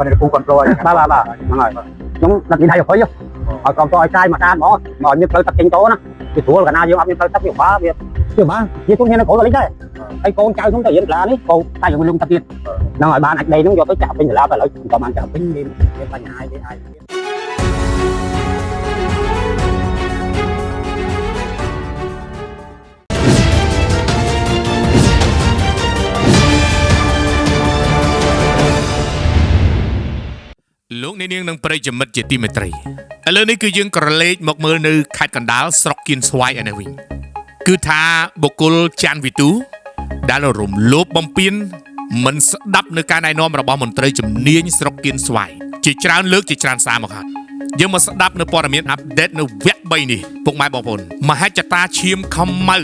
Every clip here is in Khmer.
បានពូគ្រប់គ្រង បាទបាទបាទហ្នឹងហើយខ្ញុំដឹកនិយាយឲ្យឲ្យក្រុមតឲ្យចាយមកតាមហ្មងមកឲ្យមានផ្លូវទឹកចេញតណាវាស្រួលកាលណាយើងអត់មានផ្លូវទឹកវាបាវាវាបាជាគុំគ្នានៅក្រោយលិចដែរហើយកូនចៅខ្ញុំទៅរៀនសាលានេះកូនតែយើងលំទឹកទៀតហ្នឹងឲ្យបានអាចដីហ្នឹងយកទៅចាក់ពេញសាលាទៅឥឡូវក៏បានចាក់ពេញមានមានបញ្ហាអីអាច លោកអ្នកនាងនិងប្រិយមិត្តជាទីមេត្រីឥឡូវនេះគឺយើងក្រឡេកមកមើលនៅខេត្តកណ្ដាលស្រុកគៀនស្វាយឯនេះវិញគឺថាបុគ្គលច័ន្ទវិទូដែលរំលោភបំពានមិនស្ដាប់នៅការណែនាំរបស់មន្ត្រីជំនាញស្រុកគៀនស្វាយជាច្រើនលើកជាច្រើនសារមកហើយយើងមកស្ដាប់នៅព័ត៌មានអាប់ដេតនៅវគ្គ3នេះពុកម៉ែបងប្អូនមហិច្ឆតាឈាមខំម៉ៅ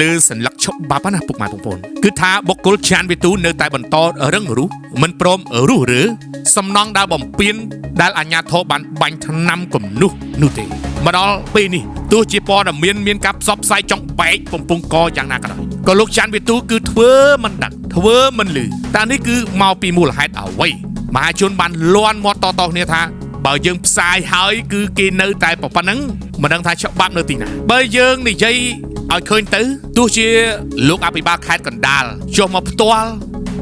លើសន្លឹកច្បាប់ណាពុកម៉ែបងប្អូនគឺថាបុគ្គលច័ន្ទវិទូនៅតែបន្តរឹងរូសមិនព្រមរុះរើសំណងដែលបំពេញដែលអាជ្ញាធរបានបាញ់ថ្នាំគំនុះនោះទេមកដល់ពេលនេះទោះជាព័ត៌មានមានការផ្សព្វផ្សាយចង់បែកបំពង់កយ៉ាងណាក៏ដោយក៏លោកច័ន្ទវិទូគឺធ្វើមិនដឹងធ្វើមិនលឺតើនេះគឺមកពីមូលហេតុអ្វីមហាជនបានលន់មាត់តៗគ្នាថាបើយើងផ្សាយហើយគឺគេនៅតែប៉ុណ្្នឹងមិនដឹងថាច្បាប់នៅទីណាបើយើងនិយាយឲ្យឃើញទៅទោះជាលោកអភិបាលខេត្តកណ្ដាលចុះមកផ្ទាល់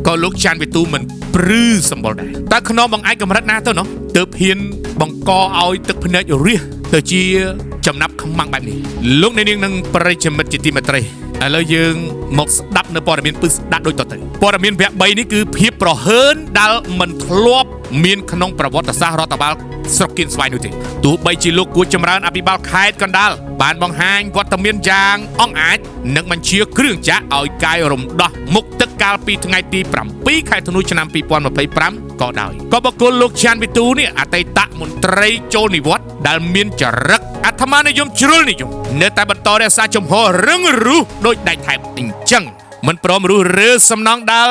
ក៏លោកច័ន្ទវិទូមិនព្រឺសម្បុរដែរតើខ្នងបង្អែកកម្រិតណាទៅណោះទើបហ៊ានបង្កឲ្យទឹកភ្នែករះទៅជាចំណាប់ខ្មាំងបែបនេះលោកអ្នកនាងនិងប្រិយមិត្តជាទីមេត្រីឥឡូវយើងមកស្ដាប់នៅព័ត៌មានពឹសស្ដាប់ដូចតទៅព័ត៌មានវគ្គ3នេះគឺភាពប្រហើនដែលមិនធ្លាប់មានក្នុងប្រវត្តិសាស្ត្ររដ្ឋបាលស្រុកគៀនស្វាយនោះទេទោះបីជាលោកគួចចម្រើនអភិបាលខេត្តកណ្ដាលបានបង្ហាញវត្តមានយ៉ាងអង្អាចនិងបញ្ជាគ្រឿងចាក់ឲ្យកាយរំដោះមុខទឹកកាលពីថ្ងៃទី7ខែធ្នូឆ្នាំ2025ក៏ដោយក៏បុគ្គលលោកច័ន្ទវិទូនេះអតីតមន្ត្រីចូលនិវត្តន៍ដែលមានចរិតអាត្មានិយមជ្រុលនិយមនៅតែបន្តរក្សាជំហររឹងរូសដោយដាច់ថែបអញ្ចឹងមិនព្រមរុះរើសំណងដែល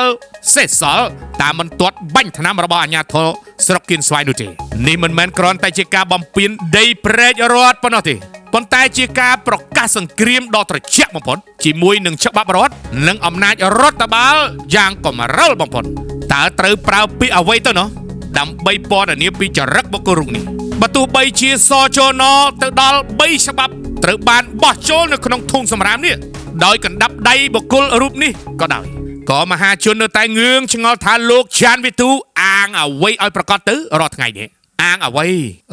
សេះសល់តាមបន្ទាត់បាញ់ថ្នាំរបស់អាជ្ញាធរស្រុកគៀនស្វាយនោះទេនេះមិនមែនគ្រាន់តែជាការបំពានដីព្រែករដ្ឋប៉ុណ្ណោះទេប៉ុន្តែជាការប្រកាសសង្គ្រាមដ៏ត្រជាក់បំផុតជាមួយនឹងច្បាប់រដ្ឋនិងអំណាចរដ្ឋបាលយ៉ាងកម្រិលបំផុតតើត្រូវប្រើពាក្យអ្វីទៅណោះដើម្បីពណ៌នាពីចរិតបុគ្គលរូបនេះបើទោះបីជាសចនទៅដល់3ច្បាប់ត្រូវបានបោះចូលនៅក្នុងធុងសម្រាមនេះដោយកណ្ដាប់ដៃបុគ្គលរូបនេះក៏ដោយក៏មហាជននៅតែងឿងឆ្ងល់ថាលោកច័ន្ទវិទូអាងអ្វីឲ្យប្រកាសទៅរាល់ថ្ងៃនេះអាងអ្វី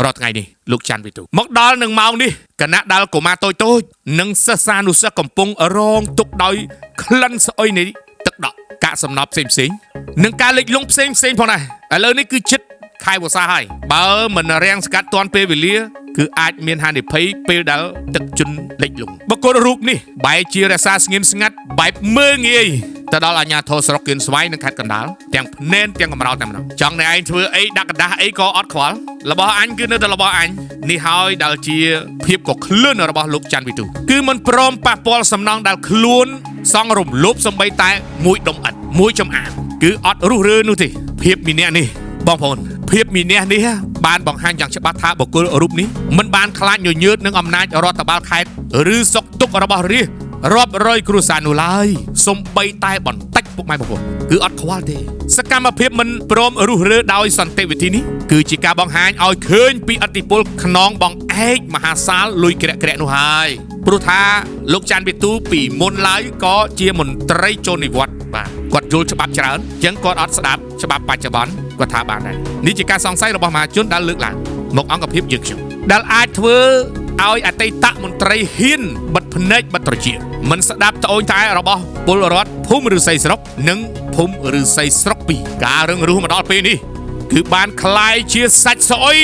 រាល់ថ្ងៃនេះលោកច័ន្ទវិទូមកដល់នឹងម៉ោងនេះគណៈដល់កុមារតូចតូចៗនិងសិស្សានុសិស្សកំពុងរងទុក្ខដោយក្លិនស្អុយនៃទឹកដក់កាកសំណល់ផ្សេងផ្សេងៗនិងការលិចលង់ផ្សេងផ្សេងៗផងដែរឥឡូវនេះគឺចិត្តខែវស្សាហើយបើមិនរាំងស្កាត់ទាន់ពេលវេលាគឺអាចមានហានិភ័យពេលដែលទឹកជន់លិចលង់បុគ្គលរូបនេះបែរជារក្សាស្ងៀមស្ងាត់បែបមើងងាយទៅដល់អាជ្ញាធរស្រុកគៀនស្វាយនិងខេត្តកណ្ដាលទាំងភ្នែនទាំងកំរោលតែម្ដងចង់អ្នកឯងធ្វើអីដាក់กระดาษអីក៏អត់ខ្វល់របស់អញគឺនៅតែរបស់អញនេះហើយដែលជាភាពកក្លឿនរបស់លោកច័ន្ទវិទូគឺមិនព្រមប៉ះពាល់សំណងដែលខ្លួនសង់រំលោភសំបីតែមួយដុំឥដ្ឋមួយចំអាមគឺអត់រុះរើនោះទេភាពមីនៈនេះបងប្អូនភាពមីនៈនេះបានបង្ហាញយ៉ាងច្បាស់ថាបុគ្គលរូបនេះមិនបានខ្លាចញញើតនឹងអំណាចរដ្ឋបាលខេត្តឬសុខទុក្ខរបស់រាស្ត្ររាប់រយគ្រួសារនោះឡើយសំបីតែបន្តិចពុកម៉ែបងប្អូនគឺអត់ខ្វល់ទេសកម្មភាពមិនព្រមរុះរើដោយសន្តិវិធីនេះគឺជាការបង្ហាញឲ្យឃើញពីអធិពលខ្នងបងឯកមហាសាលលុយក្រាក់ក្រាក់នោះហើយព្រោះថាលោកច័ន្ទវិទូពីមុនឡើយក៏ជាមន្ត្រីចូលនិវត្តន៍បាទគាត់យល់ច្បាប់ច្រើនអញ្ចឹងគាត់អត់ស្ដាប់ច្បាប់បច្ចុប្បន្នគាត់ថាបានដែរនេះជាការសង្ស័យរបស់មហាជនដែលលើកឡើងមកអង្គភាពយើងខ្ញុំដែលអាចធ្វើឲ្យអតីតមន្ត្រីហ៊ានបិទភ្នែកបិទត្រចៀកមិនស្ដាប់ត្អូញត្អែរបស់ពលរដ្ឋភូមិឫស្សីស្រុកនិងភូមិឫស្សីស្រុកពីរការរឹងរូសមកដល់ពេលនេះគឺបានคล้ายជាសាច់ស្អុយ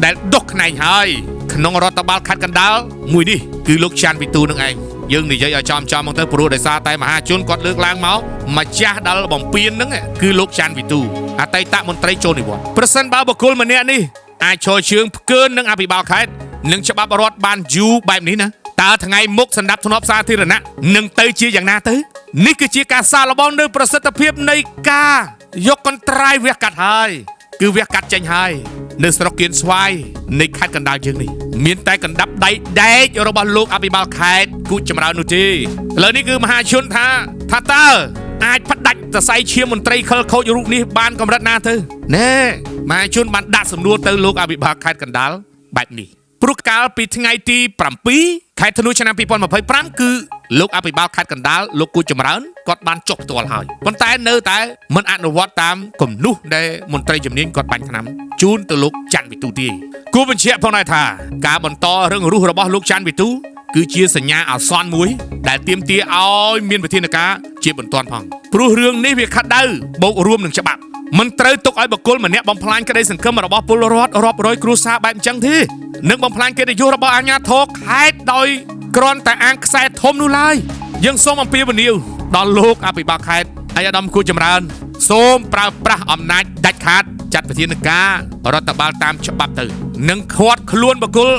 ដែលដុសខ្នែងហើយក្នុងរដ្ឋបាលខេត្តកណ្ដាលមួយនេះគឺលោកច័ន្ទវិទូនឹងឯងយើងនិយាយឲ្យចំចំមកទៅព្រោះដោយសារតែមហាជនគាត់លើកឡើងមកម្ចាស់ដល់បំពេញហ្នឹងគឺលោកច័ន្ទវិទូអតីតមន្ត្រីចូលនិវត្តន៍ប្រសិនបើបុគ្គលម្នាក់នេះអាចឈរជើងផ្កើននឹងអភិបាលខេត្តនិងច្បាប់រដ្ឋបានយូរបែបនេះណាតើថ្ងៃមុខសម្ដាប់ធ្នាប់សាធារណៈនឹងទៅជាយ៉ាងណាទៅនេះគឺជាការសាកល្បងនៅប្រសិទ្ធភាពនៃការយកកន្ត្រាយវះកាត់ហើយគឺវះកាត់ចេញហើយនៅស្រុកគៀនស្វាយនៃខេត្តកណ្ដាលយើងនេះមានតែកណ្ដាប់ដៃដែករបស់លោកអភិបាលខេត្តគូចចម្រើននោះទេឥឡូវនេះគឺមហាជនថាតើ អាចផ្ដាច់សរសៃឈាមមន្ត្រីខិលខូចរូបនេះបានកម្រិតណាទៅណែមហាជនបានដាក់សំណួរទៅលោកអភិបាលខេត្តកណ្ដាលបែបនេះព្រោះកាលពីថ្ងៃទី7ខែធ្នូឆ្នាំ2025គឺលោកអភិបាលខេត្តកណ្ដាលលោកគូចម្រើនគាត់បានចុះផ្ទាល់ហើយប៉ុន្តែនៅតែមិនអនុវត្តតាមគំនុះដែលមន្ត្រីជំនាញគាត់បាញ់ថ្នាំជូនទៅលោកច័ន្ទវិទូទេគួរបញ្ជាក់ផងដែរថាការបន្តរឹងរូសរបស់លោកច័ន្ទវិទូគឺជាសញ្ញាអាសន្នមួយដែលទាមទារឲ្យមានវិធានការជាបន្ទាន់ផងព្រោះរឿងនេះវាខាត់ដៅបូករួមនឹងច្បាប់មិនត្រូវទុកឲ្យបុគ្គលម្នាក់បំផ្លាញក្តីសង្ឃឹមរបស់ពលរដ្ឋរាប់រយគ្រួសារបែបអញ្ចឹងទេនិងបំផ្លាញកិត្តិយសរបស់អាជ្ញាធរខេត្តដោយគ្រាន់តែអាងខ្សែធំនោះឡើយយើងសូមអំពាវនាវដល់លោកអភិបាលខេត្តឯកឧត្តមគូចម្រើន សូមប្រើប្រាស់អំណាចដាច់ខាតចាត់វិធានការរដ្ឋបាលតាមច្បាប់ទៅនិងឃាត់ខ្លួនបុគ្គល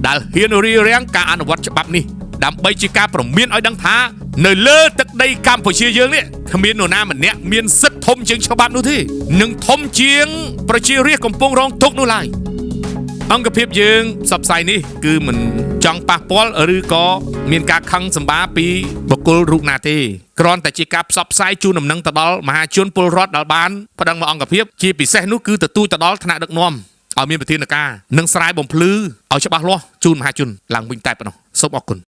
ដែលហ៊ានរារាំងការអនុវត្តច្បាប់នេះដើម្បីជាការព្រមានឲ្យដឹងថានៅលើទឹកដីកម្ពុជាយើងនេះគ្មាននរណាម្នាក់មានសិទ្ធិធំជាងច្បាប់នោះទេនិងធំជាងប្រជារាស្ត្រកំពុងរងទុក្ខនោះឡើយ អង្គភាពយើងផ្សព្វផ្សាយនេះគឺមិនចង់ប៉ះពាល់ឬក៏មានការខឹងសម្បាពីបុគ្គលរូបណាទេគ្រាន់តែជាការផ្សព្វផ្សាយជូនដំណឹងទៅដល់មហាជនពលរដ្ឋដែលបានប្តឹងមកអង្គភាពជាពិសេសនោះគឺទទូចទៅដល់ថ្នាក់ដឹកនាំឲ្យមានវិធានការនិងស្រាយបំភ្លឺឲ្យច្បាស់លាស់ជូនមហាជនឡើងវិញតែប៉ុណ្ណោះសូមអរគុណ។